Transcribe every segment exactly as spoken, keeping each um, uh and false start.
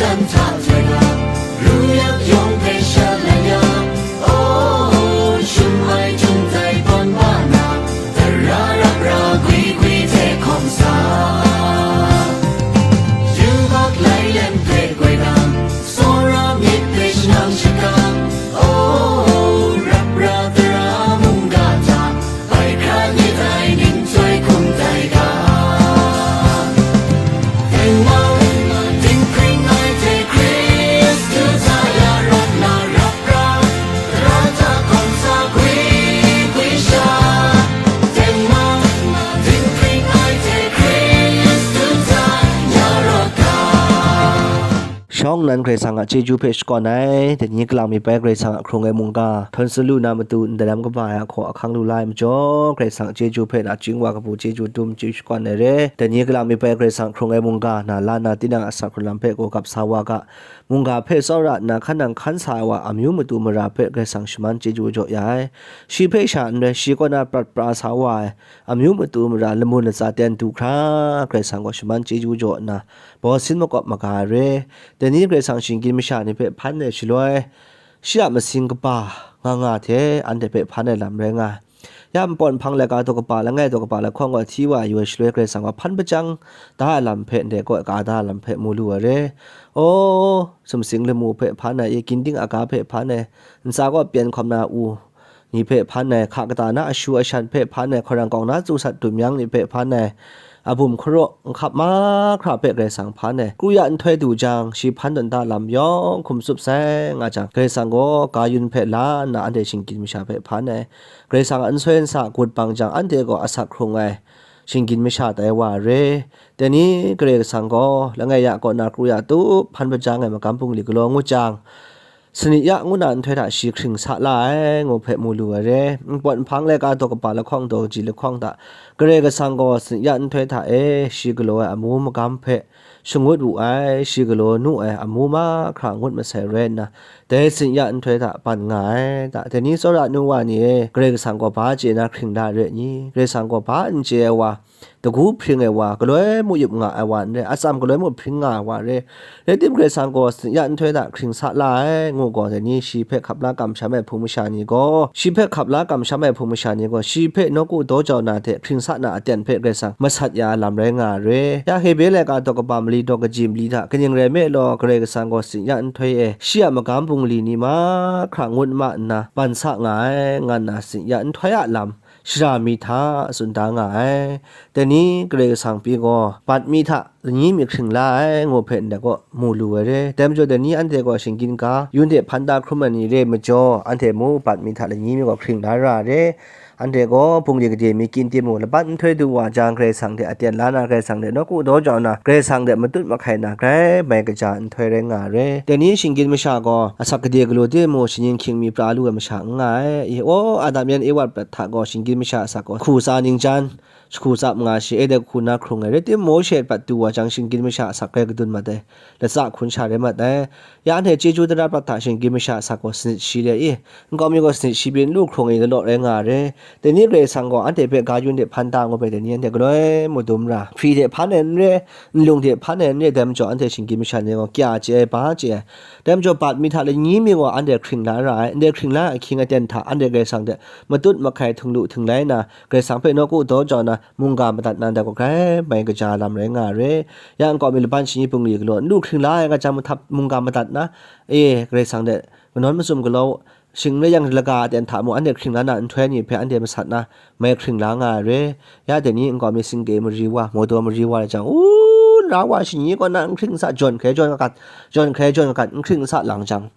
Nta hte ga, ru yak yawng hpe shalai ya, oh, shum ai htum tai ban ba na, tara rap ra gwi gwi hte hkawm sa. Yubak lai lem hpe goi na, tsawra myit hpe shanang shakang, oh, rap ra tara mungga hta, bai hkra ni tai ning chyoi hkum tai ga. Tengman, dinghpring ai hte Hkristu hta ya rawt na rap ra, tara hta hkawm sa gwi gwi sha. Tengman, dinghpring ai hte Hkristu hta ya rawt ga. Shawng nnan Karai Kasang a chyeju hpe shakawn ai, dai ni kalang mi bai Karai Kasang a hkrung ai mungga, htawn salu na matu ndai lam kaba ai ahkaw ahkang lu la ai majaw, Karai Kasang a chyeju hpe nachying wa kabu chyeju dum chyeju shakawn ai re. Dai ni kalang mi bai Karai Kasang a hkrung ai mungga, na la na tinang a asak hkrun lam hpe gawgap sa wa ga, mungga hpe tsawra nna hkan nang hkan sa ai wa amyu matu mara hpe Karai Kasang shaman chyeju jaw ya ai. Shi hpe sha n rai, shi kaw na prat pra sa wa ai, amyu matu mara lamun latsa ten du hkra, Karai Kasang gaw shaman chyeju jaw nna, baw sin makawp maga ai re. Dai ni Karai Kasang shinggyim masha ni hpe hpan ai shaloi, shi a masing kaba nga nga hte anhte hpe hpan ai lam rai nga ai. Ya npawt nhpang laika daw kaba langai daw kaba lahkawng gaw hti wa yu ai shaloi, Karai Kasang gaw hpan hpajang da ai lam hpe, ndai kaw ka da ai lam hpe mu lu ai re. Aw, sumsing lamu hpe hpan ai, ginding aga hpe hpan ai, ntsa kaw pyen hkawm na u ni hpe hpan ai, hka kata na ashu ashan hpe hpan ai, hkaw rang kawng na tsu sat dum yang ni hpe hpan ai, a bum hkaraw nhkap mahkra hpe Karai Kasang hpan ai. Kru ya nhtoi du jang, shi hpan tawn da lam yawng hkum tsup sai nga jang, Karai Kasang gaw ga yun hpe la nna anhte shinggyim masha hpe hpan ai. Karai Kasang a nsoi nsa gut bang jang, anhte gaw asak hkrung ai shinggyim masha tai wa ai re. Dai ni Karai Kasang gaw langai ya kaw na kru ya tup hpan hpajang ai magam bungli galaw ngut jang, sanit ya ngu na nhtoi hta shi hkring sa la ai, ngu hpe mu lu ai re. Npawt nhpang laika daw kaba lahkawng daw kaji lahkawng hta, Karai Kasang gaw sanit ya nhtoi hta e shi galaw ai amu magam hpe shangut wu ai, shi galaw nu ai amu mahkra ngut masai rai nna, dai sanit ya nhtoi hta ban nga ai. Ta, dai ni tsawra nu wa ni e, Karai Kasang gaw ba chye na hkring da re ai ni? Karai Kasang gaw ba n chye ai wa, dagu hpring ai wa, galoi muk yup nga ai wa n rai, atsam galoi muk hpring nga ai wa re. Rai tim, Karai Kasang gaw sanit ya nhtoi hta hkring sa la ai, ngu gaw, dai ni shi hpe hkap la kamsham ai hpung masha ni gaw, shi hpe hkap la kamsham ai hpung masha ni gaw, shi hpe nawku daw jau na hte hkring sa na aten hpe Karai Kasang masat ya ai lam rai nga ai re. Ya Hebre laika daw kaba mali daw kaji mali hta kaning rai nme law, Karai Kasang gaw sanit ya nhtoi e shi a magam bungli ni mahkra ngut ma nna ban sa nga ai, nga nna sanit ya nhtoi a lam shara mi hta tsun da nga ai. Dai ni Karai Kasang pyi gaw, bat mi hta lani mi hkring la ai, ngu hpe ndai kaw mu lu ai re. Dai majaw, dai ni anhte gaw shinggyim ga yun de hpan da hkrum ai ni re ai majaw, anhte mu bat mi hta lani mi gaw hkring la ra ai re. Anhte gaw bungli gade mi kyin tim u, laban nhtoi du wa jang, Karai Kasang hte aten la na, Karai Kasang hte nawku daw jau na, Karai Kasang hte matut mahkai na, grai mai kaja nhtoi rai nga ai re. Dai ni shinggyim masha gaw asak gade galaw tim u, shaning hkying mi pra lu ai masha n nga ai. I, aw, Adam yan Ewa prat hta gaw shinggyim masha asak gaw hku tsa ningjan, jahku tsap nga shi, Eden hku na hkrung ai. Rai tim, Mawshe prat du wa jang, shinggyim masha asak grai kadun mat ai, latsa hkun sha rai mat ai. Ya anhte chyeju tara prat hta shinggyim masha asak gaw sanit shi le i, nkau mi gaw sanit shi pyi n lu hkrung ai galaw rai nga ai re. Dai ni Karai Kasang gaw anhte hpe ga yun de hpan da ngu hpe, dai ni anhte galoi madum ra, hpri de hpan ai n re, nlung de hpan ai n re, dai majaw anhte shinggyim masha ni gaw kya chye ai, ba chye ai. Dai majaw bat mi hta lani mi gaw anhte hkring la ra ai, ndai hkring la ai ahkying aten hta anhte Karai Kasang hte matut mahkai htung lu htung lai na, Karai Kasang hpe nawku daw jau na, mungga madat na ndai gaw grai mai kaja lam rai nga ai re. Ya nkau mi laban shani bungli galaw n lu hkring la ai nga jang, mahtap mungga madat na, e, Karai Kasang hte kanawn mazum galaw, shing rai yang, laga aten hta mung anhte hkring la na nhtoi ni hpe anhte masat na, mai hkring la nga ai re. Ya dai ni nkau mi singke mari wa, mawdaw mari wa rai jang, u, la wa shani kaw na n hkring sa, jawn hkrai jawn kagat, jawn hkrai jawn kagat n hkring sa lang jang,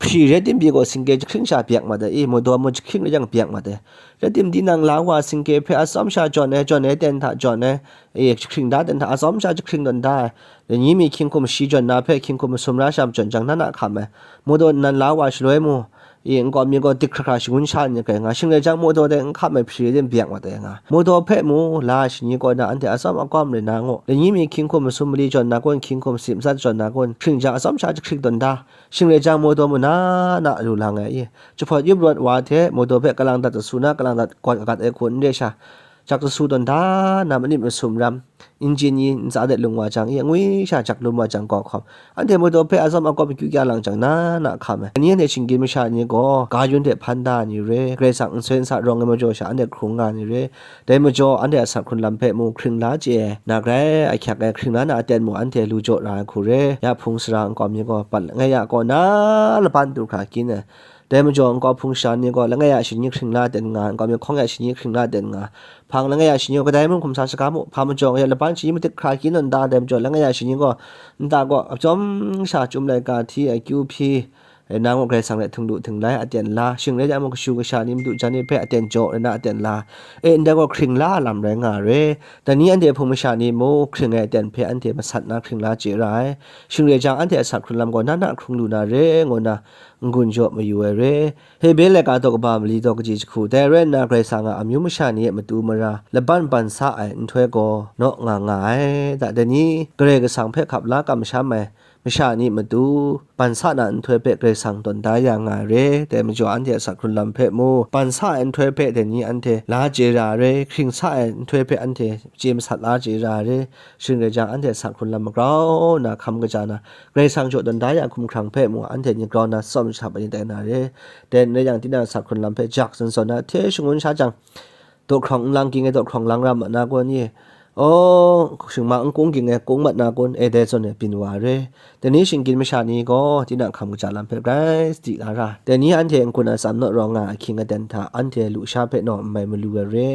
hpri rai tim pyi gaw singke jahkring sha byak mat ai, i, mawdaw mung jahkring rai jang byak mat ai. Rai tim, tinang la wa singke hpe atsawm sha jawn ai, jawn ai ten hta jawn ai, e, jahkring da ten hta atsawm sha jahkring tawn da ai. Lani mi hkying hkum shi jawn na hpe hkying hkum masum ra sham jawn jang, na na hkam ai. Mawdaw nnan la wa shaloi mu, i, nkau mi gaw dik hkra hkra shangun sha ni grai nga, shing rai jang, mawdaw dai n hkam ai, hpri rai tim byak mat ai nga. Mawdaw hpe mu, la shani kaw na anhte atsawm akawm rai na ngu. Lani mi hkying hkum masum mali jawn na kun, hkying hkum sip sat jawn na kun, hkring jang atsawm sha jahkring tawn da. Shing rai jang, mawdaw mung na na lu lang ai i, jahpawt yup rawt wa hte mawdaw hpe kalang dat dasu na, kalang dat gawt kagat ai hku n re sha, jak jasu tawn da na manit masum ram, injin ni ntsa de lung wa jang, i angwi sha jak lum wa jang gaw hkawm, anhte madaw hpe atsawm akawm akyu kya lang jang na na hkam ai. Ni anhte shinggyim masha ni gaw ga yun hte hpan da ni re, Karai Kasang nsoi nsa rawng ai majaw sha anhte hkrung nga ni re, dai majaw anhte a sak hkrun lam hpe mu hkring la chye ai, na grai ahkyak ai hkring la na aten mu anhte lu jaw ra ai hku re. Ya hpung sara nkau mi gaw pat langai ya kaw na laban du hkra kyin ai. Dai majaw nkau hpung sara ni gaw langai ya shani hkring la ten nga, nkau mi hkawng ya shani hkring la ten nga, hpang langai ya shani gaw kadai mung hkum sa saga mu, hpa majaw ya laban shani matit hkra kyin nawn da, dai majaw langai ya shani gaw nta gaw atsawm sha chyum laika hti akyu hpyi, e, nang gaw Karai Kasang hte htung du htung lai aten la, shing rai jang mung kashu kasha ni madu jan ni hpe aten jaw rai na aten la, e, ndai gaw hkring la a lam rai nga re. Dai ni anhte hpung masha ni mu hkring ai aten hpe anhte masat na hkring la chye ra ai. Shing rai jang anhte a sak hkrun lam gaw na na hkrung lu na re, ngu na n-gun jaw mayu ai re. Hpe laika daw kaba mali daw kaji jahku, dai rai nna Karai Kasang a amyu masha ni e matu mara laban ban sa ai nhtoi gaw naw nga nga ai. Da dai ni Karai Kasang hpe hkap la kamsham ai masha ni matu ban sa na nhtoi hpe Karai Kasang tawn da ya nga ai re. Dai majaw anhte a sak hkrun lam hpe mu, ban sa ai nhtoi hpe dai ni anhte la chye ra ai re, hkring sa ai nhtoi hpe anhte chye masat la chye ra ai re. Shing rai jang anhte a sak hkrun lam magrau na hkam kaja na, Karai Kasang jaw tawn da ya hkumhkrang hpe mu anhte ni grau na tsawm jahtap ai ni tai na re. Dai n rai yang, tinang a sak hkrun lam hpe jak zawn zawn na hte shangun sha jang, daw hkrawng nlang ging ai daw hkrawng lang ram mat na kun i? Aw, shingma nkung ging ai kung mat na kun? E, dai zawn e byin wa re. Dai ni shinggyim masha ni gaw tinang hkam kaja lam hpe grai sadi la ra. Dai ni anhte n-gun atsam naw rawng nga ahkying aten hta anhte lusha hpe naw n mai malu ai re.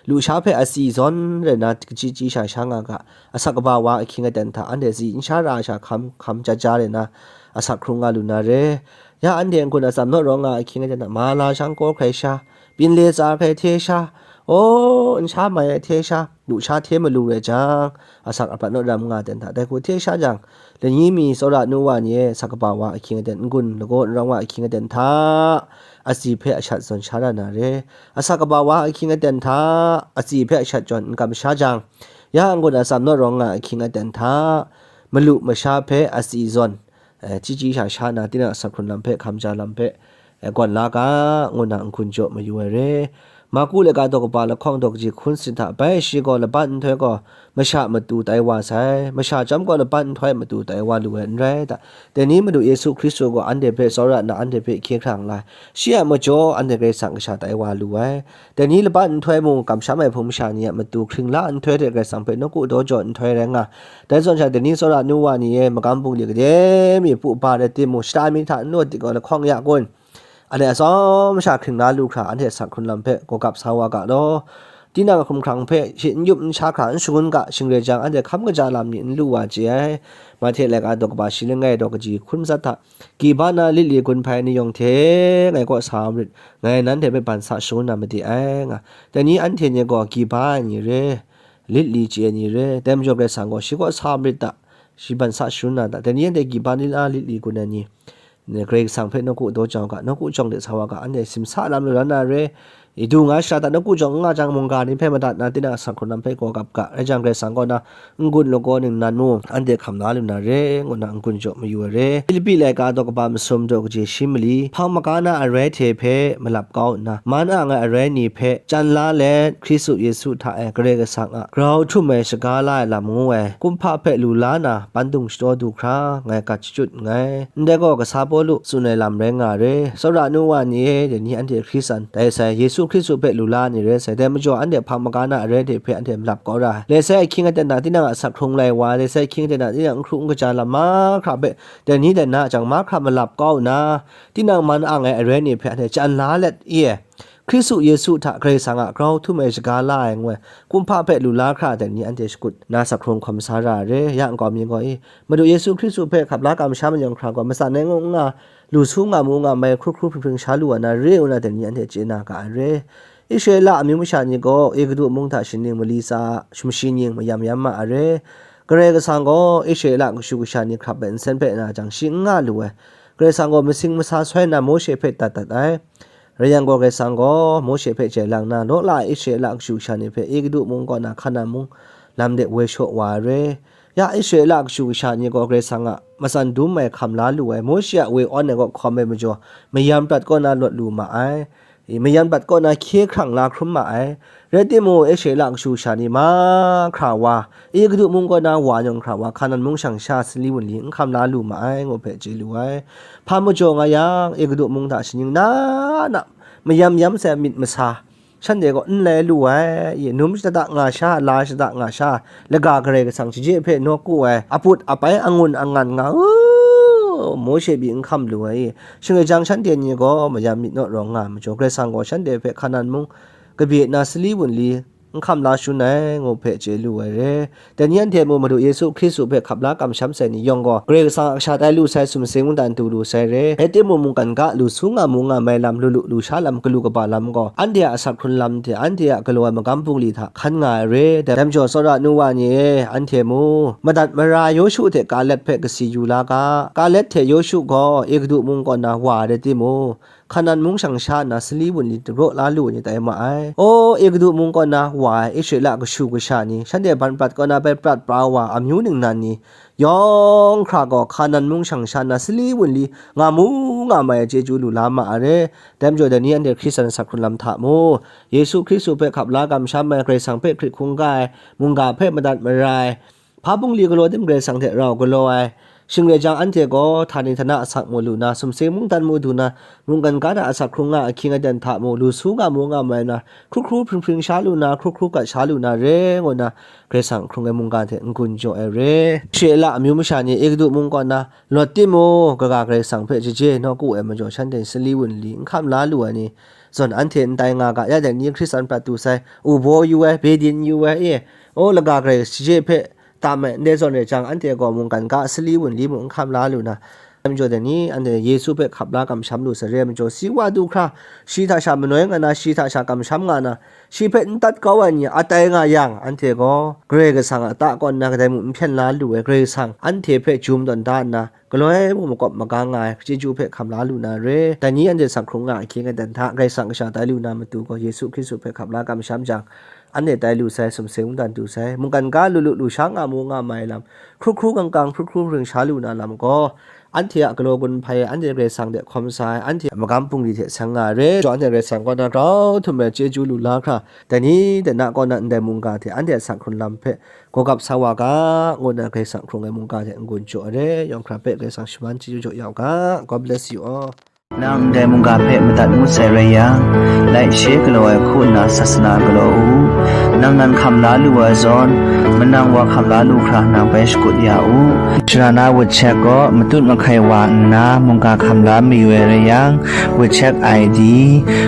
Lusha hpe atsi zawn rai na kachyi chyi sha sha nga ga, asak kaba wa ahkying aten hta anhte tsi n sha ra ai sha hkam hkam ja ja rai na, asak hkrung nga lu na re. Ya anhte n-gun atsam naw rawng nga ahkying aten hta, ma la shang kaw hkrai sha, byin le tsa hkrai hte sha, aw, n sha mai ai hte sha, lusha hte malu rai jang, asak apat naw ram nga aten hta, dai hku hte sha jang, lani mi tsawra nu wa ni e, asak kaba wa ahkying aten, n-gun lagaw n rawng wa ahkying aten hta, atsi hpe ashat zawn sha ra na re. Asak kaba wa ahkying aten hta, atsi hpe ashat jawn n kamsha jang, ya n-gun atsam naw rawng nga ahkying aten hta, malu masha hpe atsi zawn, eh, chyi chyi sha sha na, tinang a sak hkrun lam hpe, hkam ja lam hpe, eh, gawn la ga, ngu na n-gun jaw mayu ai re. Marku laika daw kaba lahkawng daw kaji hkun sin hta, bai shi gaw laban nhtoi gaw masha matu tai wa sai, masha chyawm gaw laban nhtoi matu tai wa lu ai n rai ta? Dai ni Madu Yesu Hkristu gaw anhte hpe tsawra nna anhte hpe hkye hkrang la ai, shi a majaw anhte Karai Kasang kasha tai wa lu ai. Dai ni laban nhtoi mung kamsham ai hpung masha ni a matu hkring la nhtoi hte Karai Kasang hpe nawku daw jaw nhtoi rai nga. Dai zawn sha, dai ni tsawra nu wa ni e, magam bungli gade mi pu ba rai timung, shata mi hta n law dik gaw lahkawng ya kun? Anhte atsawm sha hkring la lu hkra, anhte a sak hkrun lam hpe gaw gap sa wa ga law. Tinang a hkumhkrang hpe shi n yup n sha hkra n shangun ga, shing rai jang, anhte hkam kaja lam ni n lu wa chye ai. Mahte laika daw kaba shi langai daw kaji hkun matsat hta, Kibana lit li gun hpai ni yawng hte ngai kaw sa marit, ngai nanhte hpe ban sa shangun na made ai, nga. Dai ni anhte ni gaw kiba ai ni re, lit li chye ai ni re, dai majaw Karai Kasang gaw shi kaw sa marit ta, shi ban sa shangun na ta? Dai ni anhte kiba ni la lit li gun ai ni? Karai Kasang hpe nawku daw jau ga, nawku jawng de sa wa ga, anhte simsa lam lu la na re. I du nga shara ta nawku jawng n nga jang, mungga ni hpe madat na, tinang a sak hkrun lam hpe gaw gap ga, rai jang, Karai Kasang kaw na n-gun lagaw ningnan mung anhte hkam la lu na re, ngu na n-gun jaw mayu ai re. Hpilipi laika daw kaba masum daw kaji shi mali, hpang maga na arai hte hpe malap kau nna, man ang ai arai ni hpe chyan la let, Hkristu Yesu hta e Karai Kasang a grau htum ai shaga la ai lam ngu ai kumhpa hpe lu la na, pandung shadaw du hkra ngai gat shachyut nngai. Ndai gaw kasa Pawlu tsun ai lam rai nga re. Tsawra nu wa ni e, dai ni anhte Hkristan tai sai, Yesu Hkristu hpe lu la ni rai sai, dai majaw anhte hpang maga na arai hte hpe anhte malap kau ra ai. Lai sai ahkying aten hta tinang a sak hkrung lai wa ai, lai sai ahkying aten hta tinang n hkru n kaja lam mahkra hpe, dai ni dai na a jang mahkra malap kau nna, tinang man ang ai arai ni hpe anhte chyan la let i e. Hkristu Yesu hta Karai Kasang a grau htum ai shaga la ai ngu ai kumhpa hpe lu la hkra, dai ni anhte shakut na sak hkrung hkawm sa ra ai re. Ya nkau mi gaw i, Madu Yesu Hkristu hpe hkap la kamsham ai yawng hkra gaw, matsan ai ngu n nga, lu su nga mu nga mai, hkru hkru hpring hpring sha lu wa na re, ngu na dai ni anhte chye na ga ai re. Israela amyu masha ni gaw Egutu mung hta shaning mali tsa, shimshi ning mayam yam ma ai re. Karai Kasang gaw Israela kashu kasha ni hkrap ai nsen hpe na jang, shi n nga lu ai. Karai Kasang gaw masing masa soi nna Mawshe hpe dat dat ai. Rai yang gaw, Karai Kasang gaw Mawshe hpe jai lang nna, law la ai Israela kashu kasha ni hpe Egutu mung kaw na Hkanan mung lam de woi shaw wa ai re. Ya Israela kashu kasha ni gaw Karai Kasang a matsan dum ai hkam la lu ai, Mawshe a woi awn ai kaw hkawm ai majaw, mayam prat kaw na lawt lu ma ai, mayam prat kaw na hkye hkrang la hkrum ma ai, Rai timung, Israela kashu kasha ni mahkra wa, Egutu mung kaw na wa yawng hkra wa, Hkanan mung shang sha sali wunli n hkam la lu ma ai, ngu hpe chye lu ai. Hpa majaw nga yang, Egutu mung hta shaning na na mayam yam sai myit masa, shanhte gaw n lai lu ai, i, num shada nga sha, la shada nga sha, laga Karai Kasang shaje hpe nawku ai, aput apai angun angan nga, u, Mawshe pyi n hkam lu ai, i, shing rai jang, shanhte ni gaw mayam myit naw rawng nga ai majaw, Karai Kasang gaw shanhte hpe Hkanan mung kabye na sali wunli n hkam la shun ai, ngu hpe chye lu ai re. Dai ni anhte mung Madu Yesu Hkristu hpe hkap la kamsham sai ni yawng gaw, Karai Kasang a kasha tai lu sai, sumsing mungdan du lu sai re. Rai timung, mungkan ga lu su nga mu nga mai lam, lu lu lu sha lam, galu kaba lam gaw, anhte a asak hkrun lam hte anhte a galaw ai magam bungli hta hkan nga ai re. Dai majaw, tsawra nu wa ni e, anhte mung madat mara Yawshu hte Kalet hpe kasi yu la ga. Kalet hte Yawshu gaw Egutu mung kaw na wa rai timung, Hkanan mung shang sha nna sali wunli dagraw la lu ai ni tai ma ai. Aw, Egutu mung kaw na wa ai Israela kashu kasha ni, shanhte ban prat kaw na bai prat pra wa ai amyu ningnan ni yawng hkra gaw, Hkanan mung shang sha nna sali wunli nga mu nga mai ai chyeju lu la ma ai re. Dai majaw, dai ni anhte Hkristan asak hkrun lam hta mung, Yesu Hkristu hpe hkap la kamsham ai, Karai Kasang hpe hkrit hkungga ai, mungga hpe madat mara ai, hpa bungli galaw tim Karai Kasang hte rau galaw ai, shing rai jang, anhte gaw htani htana asak mu lu na, sumsing mungdan mu du na, mungkan ga hta asak hkrung nga ahkying aten hta mu, lu su nga mu nga mai na, hkru hkru hpring hpring sha lu na, hkru hkru gat sha lu na re, ngu na, Karai Kasang hkrung ai mungga hte n-gun jaw ai re. Israela amyu masha ni Egutu mung kaw na lawt timung, kaga Karai Kasang hpe jaje nawku ai majaw, shanhte sali wunli n hkam la lu ai ni zawn, anhte n tai nga ga, ya dai ni Hkristan prat du sai, ubaw yu ai, Bedin yu ai, e, aw, laga Karai shaje hpe tam ai, ndai zawn rai jang, anhte gaw mungkan ga sali wunli mung n hkam la lu na, dai majaw dai ni, anhte Yesu hpe hkap la kamsham lu sai re ai majaw, si wa du hkra, shi hta sha manoi nga na, shi hta sha kamsham nga na, shi hpe n tat kau ai ni a tai nga yang, anhte gaw Karai Kasang a ta kaw nna kadai mung n hpyen la lu ai, Karai Kasang anhte hpe jum tawn da nna, galoi mung makawp magang nga ai, chyeju hpe hkam la lu na re. Dai ni anhte asak hkrung nga ahkying aten hta, Karai Kasang kasha tai lu na matu gaw, Yesu Hkristu hpe hkap la kamsham jang, anhte tai lu sai, sumsing mungdan du sai, mungkan ga lu lu lu sha nga mu nga mai lam, hkru hkru kangkang, hkru hkru hpring sha lu na lam gaw, anhte a galaw gun hpai ai, anhte Karai Kasang hte hkawm sa ai, anhte a magam bungli hte seng nga ai re. Majaw anhte Karai Kasang kaw na grau htum ai chyeju lu la hkra, dai ni dai na kaw na ndai mungga hte anhte asak hkrun lam hpe gawgap sa wa ga, ngu na Karai Kasang hkrung ai mungga hte n-gun jaw ai re. Yawng hkra hpe Karai Kasang shaman chyeju jaw ya u ga. God bless you all. Nang ndai mungga hpe madat ngut sai rai yang, laishe galaw ai hku nna sasana galaw u. Nang nan hkam la lu ai zawn, manang wa hkam la lu hkra nang bai shakut ya u. Shara na WeChat gaw matut mahkai wa nna mungga hkam la mayu ai rai yang, WeChat I D,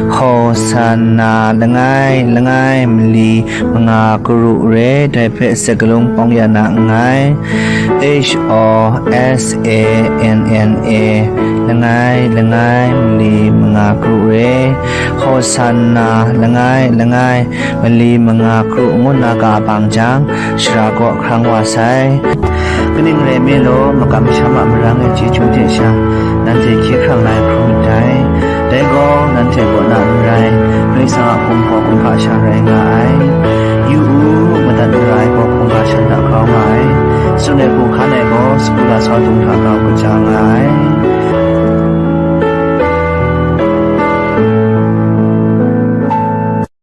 Hosanna langai langai mali manga karu re, dai hpe sakalung pawng ya na nngai. H O S A N N A langai langai mali manga karu re, Hosanna langai langai mali manga karu ngu na ga bang jang, shara kaw hkrang wa sai. Kaning rai nme law, makam masham a marang e chyeju hte sha, nanhte hkye hkrang lai hkrum ndai. Dai gaw, nanhte kaw na n rai, Karai Kasang a hpung hpaw hkungga sha rai nga ai. Yu u, madat mara ai gaw hkungga shan hta grau nga ai. Tsun ai hku hkan ai gaw, sagu lasau dung hta grau kaja nga ai.